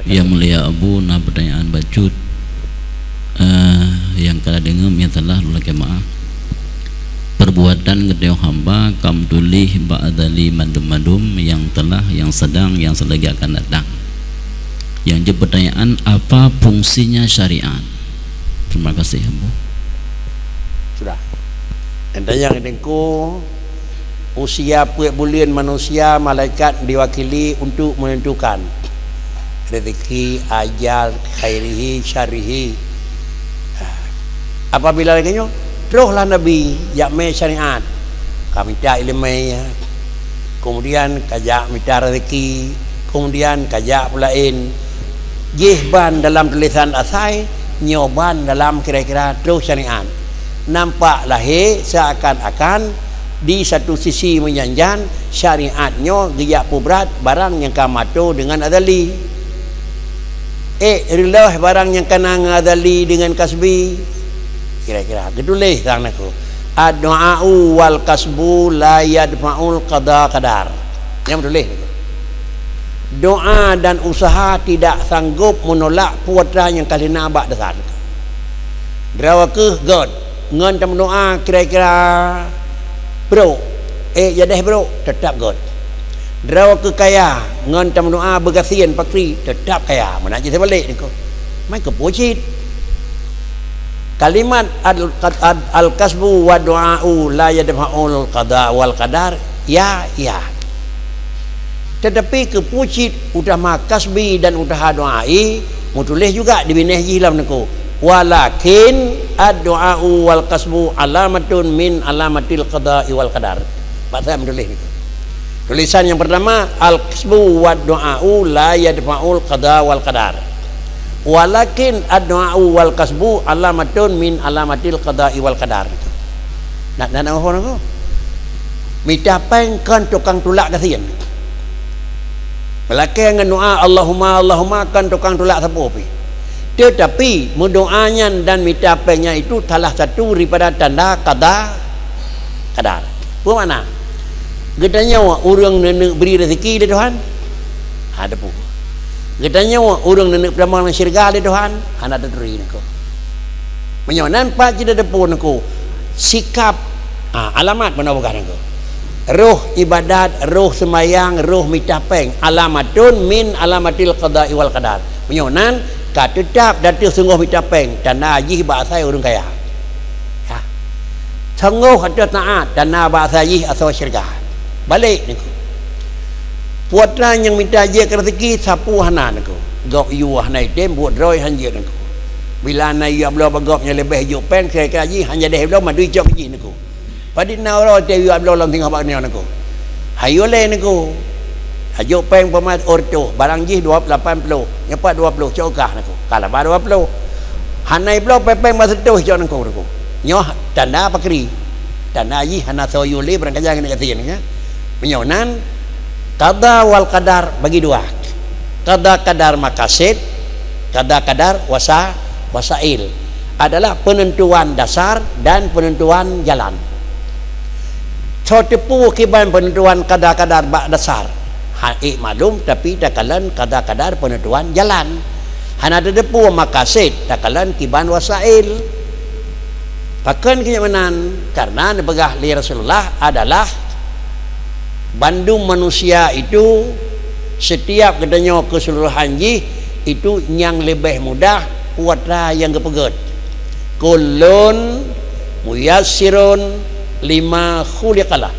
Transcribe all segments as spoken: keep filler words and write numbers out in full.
Yang mulia Abu, na pertanyaan bacut, eh, nyang ka deungoe nyang salah lôn lakée meu'ah. Perbuatan geutanyoe hamba ka meutuléh bak azali mandum-mandum, nyang telah, nyang sedang, nyang seulagi akan datang. Nyang jeuet pertanyaan, apa fungsinya syariat? Terima kasih, Abu. Sudah. Entah yang dengku, usia peuet buleuen manusia, malaikat diwakili untuk menentukan rezeki, ajal, khairihi, syarrihi. Ha. Apabila lagée nyoe, trohlah Nabi jak mé syariat. Ka mita ileumé, kemudian ka jak mita rezeki, kemudian ka jak peulaén. Jih ban dalam tulisan asai, nyoe ban dalam kira-kira troh syariat. Nampak lahé seakan-akan di satu sisi meunyan-nyan syariat nyoe geujak peubrat barang nyang ka mato deungon azali. Eh, reuloh barang nyang ka na ngon azali deungon kasbi. Kira-kira geutuléh sang nakeuh, "Ad-du'a'u wal kasbu la yadfa'ul qada qadar." Nyang tuléh nakeuh. Doa dan usaha tidak sanggup menolak putra nyang ka lheueh na bak dasar. Droe keuh gét, ngon tameudoa kira-kira brok, eh, jadeh brok, teutap gét. Droe keuh kaya, ngon tameudoa beugasien pakri, teutap kaya. Meunan cit seubalek niko. Mai keupeue cit? Kalimat al-, al-, al-kasbu wa du'a'u la yadfa'ul qada wal qadar. Ya, ya. Tetapi keupeue cit utama kasbi dan utaha doai, meutuléh juga di binéh jih lam niko. Walakin ad-du'a'u wal kasbu alamatun min alamatil qada'i wal qadar. Bak saya meutuléh niko. Tulisan yang pertama, al-kasbu wa du'a'u la yadfa'ul qada wal qadar. Walakin ad-du'a'u wal kasbu alamatun min alamatil qada'i wal qadar. Nak, nak, nak, nak, nak. Mita péng kon tukang tulak gasien. Meulakée ngon doa Allahumma, Allahumma kon tukang tulak sapeue pih. Tetapi meudoa nyan dan mita péng nyan itu salah satu daripada tanda qada qadar. Peue makna? Geutanyoe ureuëng neuneuk bri rezeki lé Tuhan? Ha, teupeu. Geutanyoe ureuëng neuneuk peutamong lam syeuruga lé Tuhan? Hana taturi niko. Meunyoe nan pat cit tateupeue niko, sikap, ha, alamat meunan peugah niko. Roh ibadat, roh seumayang, roh mita péng, alamatun min alamatil qada'i wal qadar. Meunyoe nan ka teutap di ateueh sunggoh mita péng, tanda jih bak asai ureuëng kaya. Ya. Sunggoh ateueh taát, tanda bak asai jih asoe syeuruga. Balek niko. Putra nyang mita jeuet keu rezeki, sapeue hana niko. Gob yue hana item, buet droe han jeuet niko. Bila na yue bloe bak gob nyang leubeh jok péng, kira-kira jih han jadeh bloe, mandum icok keu jih niko. Padit na uroe teuh yue bloe lam singoh bak nyoe niko. Hayeu lé niko. Ajok péng peumat orto, barang jih dua, lapan ploh, nyoe pat dua ploh, cok kah niko. Ka laba dua ploh. Hana ibloe péng-péng bak seutoh cok niko, niko. Nyoe tanda pakri. Tanda jih hana soe yue lé barang kaja ngon gasien, ya. Meunyoe nan, qada wal qadar bagi dua. Qada qadar makasid, qada qadar wasa-, wasail. Adalah penentuan dasar dan penentuan jalan. Soe teupeu kiban penentuan qada qadar bak dasar? Ha, ék maklum, tapi takalon qada qadar penentuan jalan. Hana teupeu makasid, takalon kiban wasail. Pakon keu nyan meunan? Karena neupeugah lé Rasulullah adalah bandum manusia itu, setiap geutanyoe keseluruhan jih, itu nyang leubeh mudah putra nyang geupeugét. Kullun muyassirun lima khuliqalah.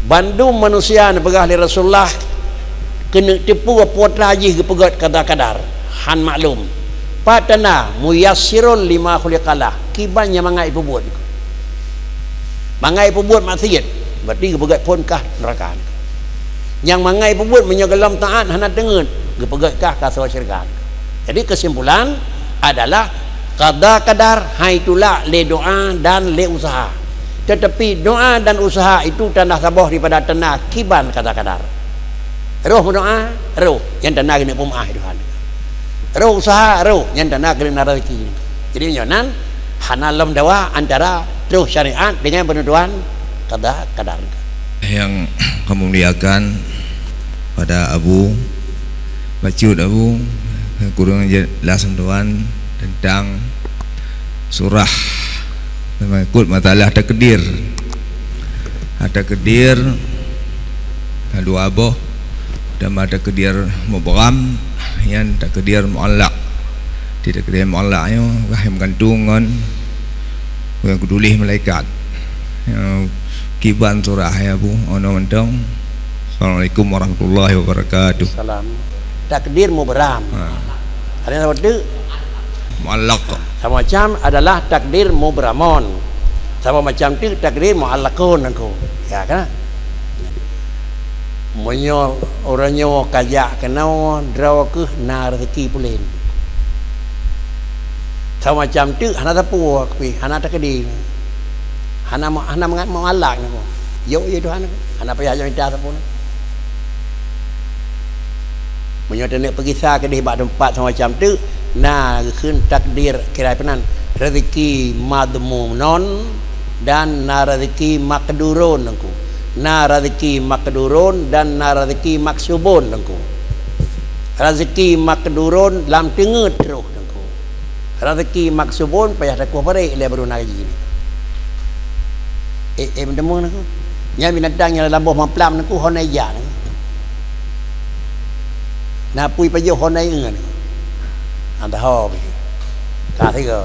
Bandum manusia neupeugah lé Rasulullah keuneuk teupeu putra jih geupeugét qada qadar, han maklum. Pat tanda muyassirun lima khuliqalah, kiban nyang mangat ipeubuet. Mangat ipeubuet maksiet, berarti geupeugét phon kah neuraka. Nyang mangat ipeubuet meunyoe gohlom taát hana teungeut, geupeugét kah ka asoe syeuruga. Jadi kesimpulan adalah qada qadar han itulak lé doa dan lé usaha. Tetapi doa dan usaha itu tanda saboh daripada tanda kiban qada qadar. Roh meudoa, roh nyang tanda keuneuk peumeu'ah Tuhan. Roh usaha, roh nyang tanda keuneuk na rezeki. Jadi meunyoe nan hana lom dawa antara troh syariat dengan penentuan qada qadar. Yang kami muliakan pada Abu, Bacut Abu, kureueng jeulaih tuan teuntang surah meungakut masalah takdir. Takdir na dua boh, pertama takdir mubham, nyan takdir muallaq. Di takdir muallaq nyoe ka meugantung ngon nyang geutuléh malaikat. Nyoe kiban surah ya, Bu, ono mantong. Assalamualaikum warahmatullahi wabarakatuh. Salam. Takdir mubram. Ha. Ada yang saboh teuk? Muallaq. Saboh macam adalah takdir mubramon. Saboh macam teuk takdir muallaqon nangku. Ya kan? Meunyoe ureueng nyoe ka jak keunoe, droe keuh na rezeki pulen. Saboh macam teuk hana sapeue, tapi hana takdir. Hana ma-, hana mangat muallaq nangku. Yok ye Tuhan nangku. Hana payah jak mita sapeue. Meunyoe taneuk peugisa keudeh bak teumpat saboh macam teuk, na geukheun takdir kira peunan, rezeki madhmunon dan na rezeki makduron nangku. Na rezeki makduron dan na rezeki maksubon nangku. Rezeki makduron lam teungeut troh nangku. Rezeki maksubon payah takueh barek lé baru na gaji. Eh, eh, meuteumé nangku. Nyan binatang nyang lam boh mamplam nangku hon ija nangku. Na pui pajoh hon ai ngeun. Antah ho pi. Ka sigo.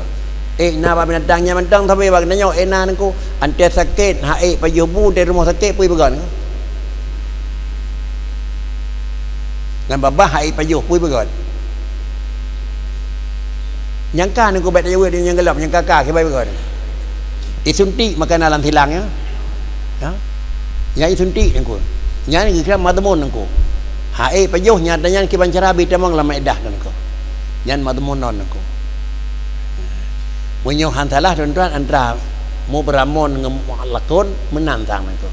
Eh, na bak binatang nyan mantong tapi bak nyoe eh na nangku. Ante sakét, ha eh pajoh bu, ante rumoh sakét pui peugah nangku. Ngon babah ha eh pajoh pui peugah. Nyang ka nangku bèk tajaweueb nyang galom, nyang ka ka kibai peugah. Isuntik makanan lam silang ya. Ya. Nyan isuntik nangku. Nyan geukira madhmun nangku. Ha eh pajoh nyata nyan kiban cara bi tamong lam maedah nangku. Nyan madhmunon nangku. Meunyoe han salah tuan-tuan antara mubramon ngon muallaqon meunan sang nangku.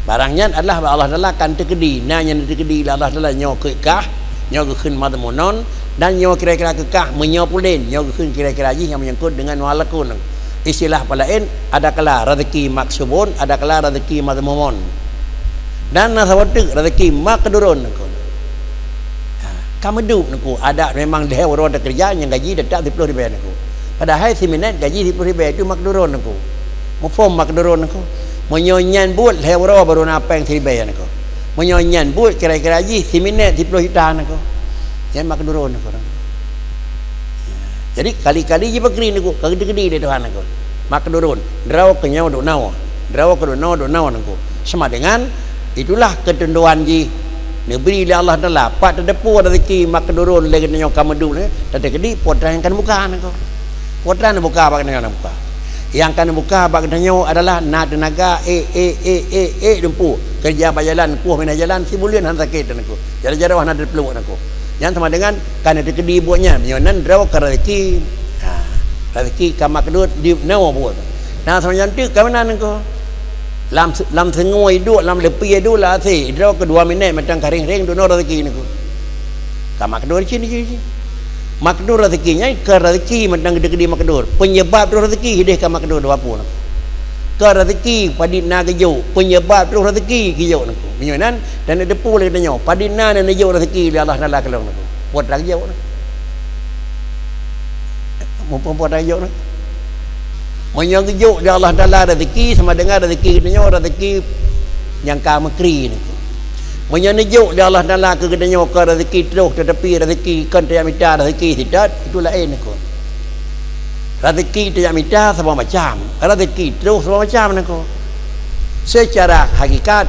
Barang nyan adalah bak Allah Taala kan teukeudi. Na nyang teukeudi lé Allah Taala nyoe keu kah, nyoe geukheun madhmunon, dan nyoe kira-kira keu kah meunyoe pulen, nyoe geukheun kira-kira jih nyang menyangkut dengan muallaqon. Istilah palaén, adakala rezeki maksubon, adakala rezeki madhmumon. Dan na saboh teuk rezeki makduron nangku. Ha, ka meudup nangku, adak memang lhèe uroe teukeureuja nyang gaji teutap siplôh ribèe nangku. Padahai siminét gaji siplôh ribèe itu makduron nangku. Muphom makduron nangku. Meunyoe nyan buet lhèe uroe baru na péng siribèe nangku. Meunyoe nyan buet kira-kira jih siminét siplôh juta nangku. Nyan makduron nangku. Jadi kali-kali jipakri nangku, ka geudeungoe lé Tuhan nangku. Makduron, droe keuh nyoe duek noe, droe keuh duek noe, duek noe nangku. Sama dengan itulah keuteuntuan jih neubri lé Allah Taala. Pat tateupeue rezeki makduron lé geutanyoe ka meudup nyoe, tateukeudi po teuh nyang ka neubuka nangku. Po teuh neubuka bak geutanyoe neubuka. Nyang ka neubuka bak geutanyoe adalah na teunaga, eh, eh, eh, eh, eh, dumpu. Keureuja bak jalan, kueh minah jalan, sibuleuen han sakét nangku. Jaroe-jaroe hana teupluek nangku. Nyan sama dengan ka na teukeudi buet nyan, meunyoe nan droe ka rezeki. Ha, rezeki ka makdut di nyoe buet. Nah, sama nyan teuk ka meunan nangko. Lam, lam seungue iduek, lam leupie iduek, lam asé, droe keu dua minét mantong ka ring-ring dunoe rezeki nangko. Ka makdut cit, cit, cit. Makdut rezeki nyan ka rezeki mantong teukeudi makdut. Penyebab droe rezeki hideh ka makdut dua pue nangko. Ka rezeki padit na geujok, penyebab droe rezeki geujok nangko. Meunyoe nan, dan neuteupeue lé geutanyoe, padit na neujok rezeki lé Allah Taala keulong nangko. Buet lagée jok na. Muphom buet lagée jok na. Meunyoe geujok di Allah Taala rezeki sama dengan rezeki geutanyoe, rezeki nyang ka meukri nangko. Meunyoe neujok di Allah Taala keu geutanyoe kon rezeki troh, tetapi rezeki kon tajak mita rezeki sitat, itu laén nangko. Rezeki tajak mita saboh macam, rezeki troh saboh macam nangko. Seucara hakikat,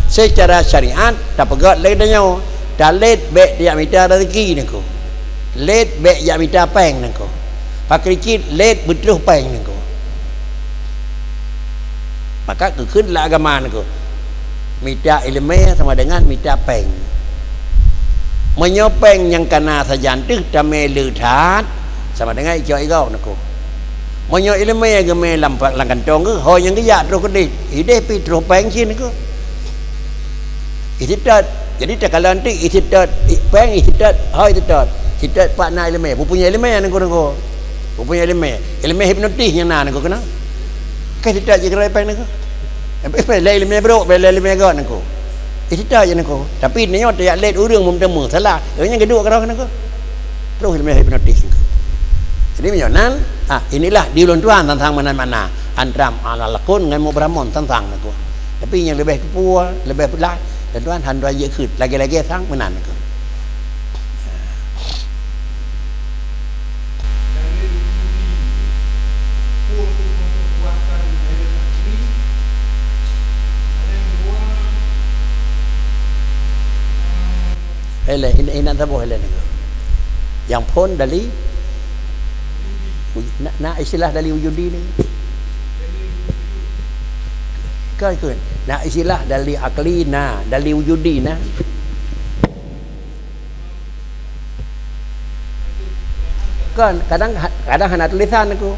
seucara syariat, tapeugét lé geutanyoe, talét bék tajak mita rezeki nangko. Lét bék jak mita péng nangko. Pakri cit lét beutroh péng nangko. Maka geukheun lam agama nangko, mita iéleumé sama dengan mita péng. Meunyoe péng nyang kana sajan teuh tamé le that, sama dengan icok igoe nangko. Meunyoe iéleumé geumé lam, lam kantong geuh, ho nyang geujak troh keudeh, ideh pi troh péng cit nangko. Iseutôt. Jadi takalon teuk iseutôt, i-, péng iseutôt, ho iseutôt. Seutôt pat na iéleumé. Peue punya iéleumé nangko-nangko. Peue punya iéleumé. Iéleumé hipnotis nyang na nangko keunan. Ka iseutôt jih keudroe péng nangko. Lé ileumèe brok, lé ileumèe göt nangku. Ih, cit-cit je nangku. Tapi nyoe tajak lét ureueng meuteumeung salah. Ureueng nyan geuduek keudroe nangku. Troh ileumèe hipnotis nangku. Jadi meunyoe nan, ha, inilah di ulôn tuan sang-sang meunan makna. Antara meu'alaqun ngon mubramon sang-sang nangku. Tapi nyang leubeh teupeue, leubeh peugah, ulôn tuan han tuan jeuet kheun. Lagèe-lagèe sang meunan nangku. Ilèe, in-, inan saboh ilèe nangku. Nyang phôn dali, na, na istilah dali wujudi ni. Kan, kan. Na istilah dali akli na, dali wujudi na. Kan, kadang, kadang hana tulisan aku.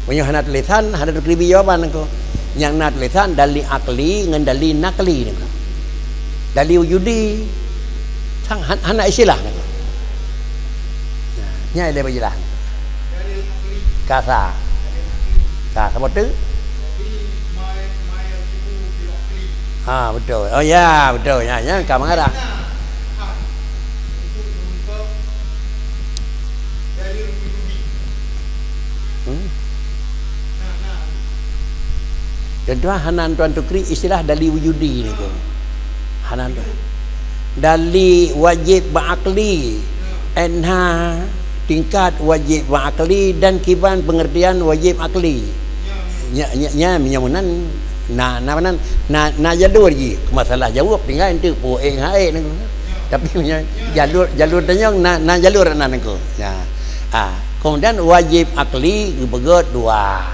Meunyoe hana tulisan, hana teukribi jawaban aku. Nyang na tulisan dali akli ngon dali nakli aku. Dali wujudi, sang han-, hana istilah aku. Nah, nyan lé beujeulaih. Ka sa. Ka, saboh teuk? Ha, beutôi. Oh ya, beutôi. Ya, ya, ka mengarah. Hmm. Contoh hana tuan tukri istilah dali wujudi ni tu. Hana tuan. Dali wajib bak akli. Enha tingkat wajib bak akli dan kiban pengertian wajib akli. Nya, nya, nya, meunyoe meunan, na, na, na, na, na jalur jih. Masalah jaweueb tinggai enteuk po eh ngai eh. Tapi meunyoe jalur, jalur tanyong na, na jalur nan nangku. Ya. Ha. Kemudian wajib akli geupeugöt dua.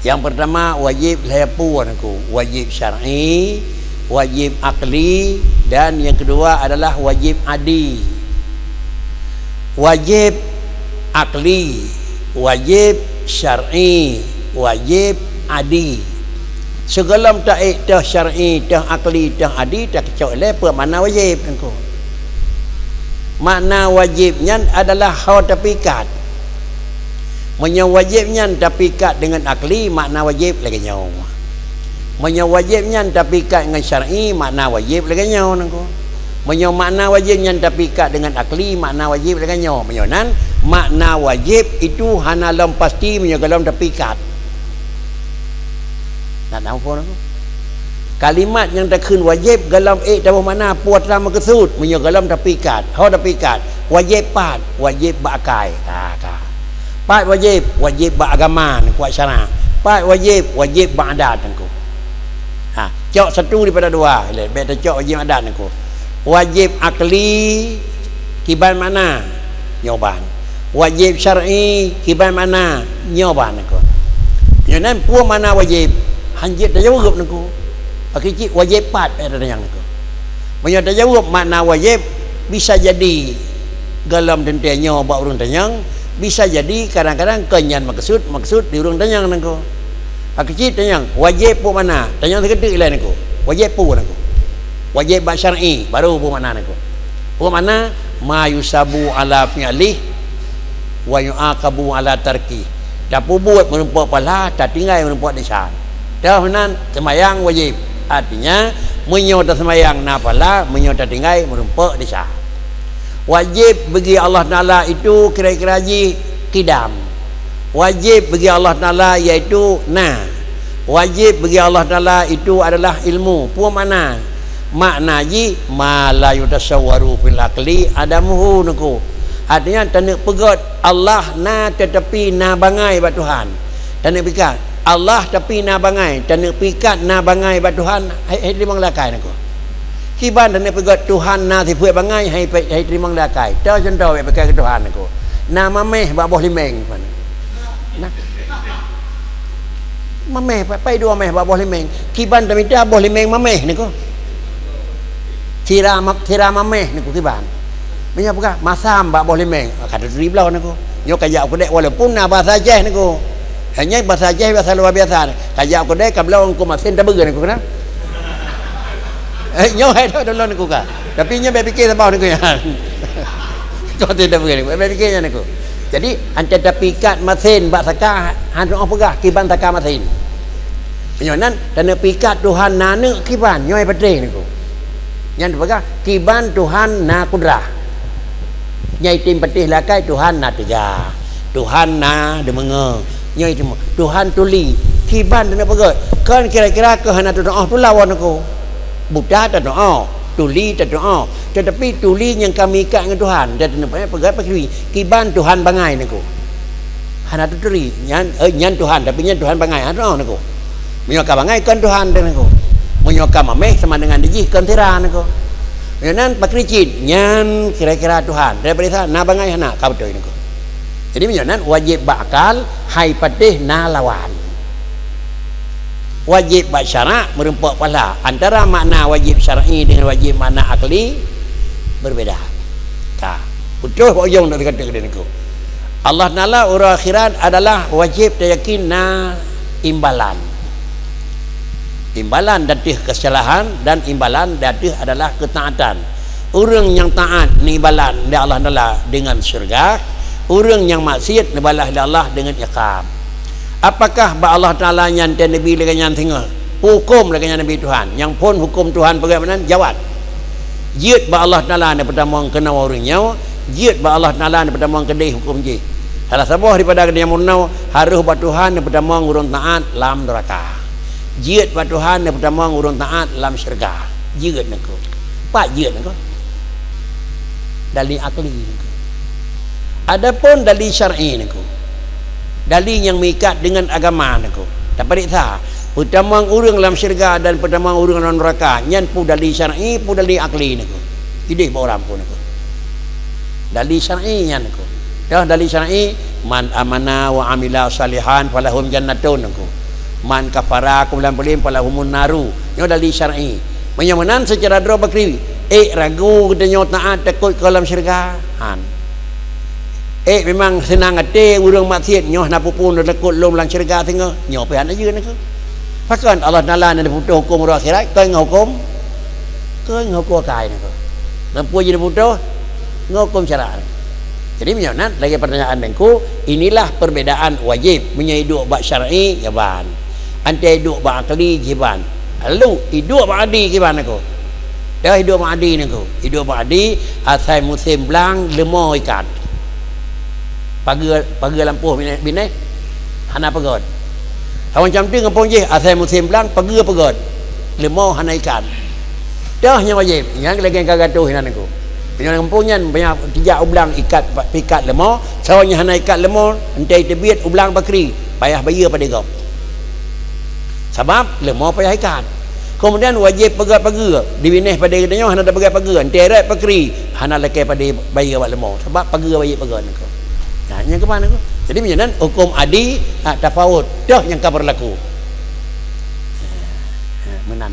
Yang pertama wajib lhèe peue nangku. Wajib syar'i, wajib akli, dan yang kedua adalah wajib adi. Wajib akli, wajib syar'i, wajib adi. Sigohlom taék teuh syar'i, teuh akli, teuh adi, takeucok lé peue makna wajib nangku. Makna wajib nyan adalah ho tapikat. Meunyoe wajib nyan tapikat deungon akli, makna wajib lagèe nyoe. Meunyoe wajéb nyan tapikat ngon syar'i, makna wajéb lagée nyoe nangku. Meunyoe makna wajéb nyan tapikat deungon akli, makna wajéb lagée nyoe. Meunyoe nan, makna wajéb itu hana lom pasti meunyoe gohlom tapikat. Nak tahu phon aku? Kalimat nyang takheun wajéb gohlom ék taboh makna peue atra meukeusut meunyoe gohlom tapikat. Ho tapikat, wajéb pat, wajéb bak akai. Ka, ka. Pat wajéb, wajéb bak agama, nangku, bak syarak. Pat wajéb, wajéb bak adat, nangku. Ha, cok satu daripada dua, lé, bék tacok wajéb adat, nangku. Wajéb akli, kiban makna, nyoe ban. Wajéb syar'i, kiban makna, nyoe ban, nangku. Nyoe nan peue makna wajéb, hanjeuet tajaweueb, nangku. Pakri cit wajéb pat, eh, tanyong, nangku. Meunyoe tajaweueb makna wajéb, bisa jadi gohlom teuntée nyoe bak ureuëng tanyong, bisa jadi kadang-kadang kon nyan maksud, maksud di ureuëng tanyong nangku. Pakri cit tanyong, wajéb peue makna? Tanyong sigoe teuk ilée nangku. Wajéb peue nangku? Wajéb bak syar'i, baru peue makna nangku. Peue makna? Ma yusabu ala fi'lih wa yu'aqabu ala tarki. Tapeubuet meurumpok pahala, tatinggai meurumpok desya. Toh nan seumayang wajéb. Artinya, meunyoe taseumayang na pahala, meunyoe tatinggai meurumpok desya. Wajéb bagi Allah Taala itu kira-kira jih qidam. Wajéb bagi Allah Taala yaitu na. Wajéb bagi Allah Taala itu adalah ilmu. Peue makna? Makna jih, ma la yutasawwaru fil aqli adamuhu nangku. Artinya, taneuk peugét Allah na tetapi na bangai bak Tuhan. Taneuk pikat Allah tapi na bangai, taneuk pikat na bangai bak Tuhan, hai, hai teurimong lé akai nangku. Kiban taneuk peugét Tuhan na sifeuet bangai, hai, hai teurimong lé akai. Toh cuntoh bék pikat keu Tuhan nangku. Na maméh bak boh limeng. Na. Maméh, pa-, pai dua méh bak boh limeng. Kiban tamita boh limeng maméh nangku. Sira ma-, sira maméh nangku kiban. Meunyoe peugah, masam bak boh limeng. Ka taturi bloe nangku. Nyoe kajak u keudè walaupun na bahasa Aceh nangku. Hanya bahasa Aceh, bahasa luar biasa. Kajak u keudè, kabloe nangku masin tabeue nangku keunan. Eh, nyoe hai dah dulu nangku ka. Tapi nyoe bék piké saboh nangku nyan. Kau tidak boleh, bék piké nyan nangku. Jadi, antai tapikat masin bak saka, han tu'oh peugah, kiban saka masin. Meunyoe nan, taneuk pikat Tuhan na aneuk kiban, nyoe patéh Teungku. Nyan teupeugah, kiban Tuhan na kudrah. Nyai tem patéh lakai Tuhan na teuga. Tuhan na deungoe. Nyoe teuma Tuhan tuli. Kiban taneuk peugah. Kon kira-kira keu hana teutuoh tulawan Teungku. Buta tatuoh, tuli tatuoh. Tetapi tuli nyang ka meuikat ngon Tuhan, dan teupeugah pakai tuli. Kiban Tuhan bangai Teungku. Hana tuturi, nyan, eh, nyan Tuhan, tapi nyan Tuhan bangai, hana tatuoh Teungku. Meunyoe ka bangai, kon Tuhan Teungku. Meunyoe ka mameh, sama dengan dijih, kon sira Teungku. Meunyoe nan pakri cit, nyan kira-kira Tuhan. Daripada sa, na bangai hana, ka beutôi Teungku. Jadi meunyoe nan wajéb bak akal, hai patéh na lawan. Wajéb bak syarak meureumpok pahala. Antara makna wajéb syar'i dengan wajéb makna akli berbeda. Ka. Putôh bak ujong dak kata keudeue Teungku. Allah Taala uroe akhirat adalah wajéb tayakin na imbalan. Imbalan di ateueh keusalahan dan imbalan di ateueh adalah keutaatan. Ureuëng nyang taát neuibalan lé Allah Taala deungon syeuruga, ureuëng nyang maksiet neubalah lé Allah deungon iqab. Apakah bak Allah Taala nyan teuneubri lagée nyan singoh? Huköm lagée nyan neubri Tuhan. Nyang phon huköm Tuhan peugah meunan jawab. Jeuet bak Allah Taala neupeutamong keunoe ureuëng nyoe, jeuet bak Allah Taala neupeutamong keudeh huköm jih. Salah saboh daripada keudeh nyang meurunoe harôh bak Tuhan neupeutamong ureuëng taát lam neuraka. Jeuet bak Tuhan neupeutamong ureuëng taát lam syeuruga. Jeuet Teungku. Pat jeuet Teungku? Dali akli Teungku. Adapun dali syar'i Teungku, dali nyang meuikat deungon agama Teungku. Tapareksa, peutamong ureuëng lam syeuruga dan peutamong ureuëng lam neuraka, nyan peue dali syar'i, peue dali akli Teungku. Ideh bak ureuëng phon Teungku. Dali syar'i nyan Teungku. Dah dali syar'i, "Man amana wa amila salihan falahum jannatun," Teungku. "Man kafara," keumudian falahum naru. Nyoe dali syar'i. Meunyoe meunan seucara droe bakri, ék ragu geutanyoe taát takot keu lam syeuruga? Han. Ék memang seunang até ureuëng maksiet nyoe hana peue-peue takot lom lam syeuruga singoh? Nyoe pih hana jeuet Teungku. Pakon Allah Taala na neuputôh huköm uroe akhirat, kon ngon huköm, kon ngon huköm akai Teungku. Ngon peue jih neuputôh? Ngon huköm syarak. Jadi meunyoe nan lagée pertanyaan Teungku, inilah perbedaan wajéb. Meunyoe iduek bak syar'i, ya ban. Antai iduek bak akli, jiban. Lalu iduek bak adi kiban Teungku. Dah iduek bak adi Teungku. Iduek bak adi, asai musém blang, leumo ikat. Pageue, pageue lampôh binéh, binéh hana peugöt. Awai macam tu gampông jih, asai musém blang, pageue peugöt. Leumo hana ikat. Dah nyang wajéb, nyang lagée ka gatoh inan Teungku. Nyang gampông nyan banyak tijak u blang ikat, ikat leumo, soe nyang hana ikat leumo, entai teubiet u blang bakri, payah bayeue padé gob. Sabab leumo payah ikat. Keumudian wajéb peugöt pageue, di binéh padé geutanyoe hana tapeugöt pageue, entai rot bakri, hana lakée padé bayeue bak leumo, sabab pageue wajéb peugöt Teungku. Nah, nyang keuban Teungku. Jadi meunyoe nan huköm adi, ha, tafaut, dah nyang ka beurlaku. Ha, ha, meunan.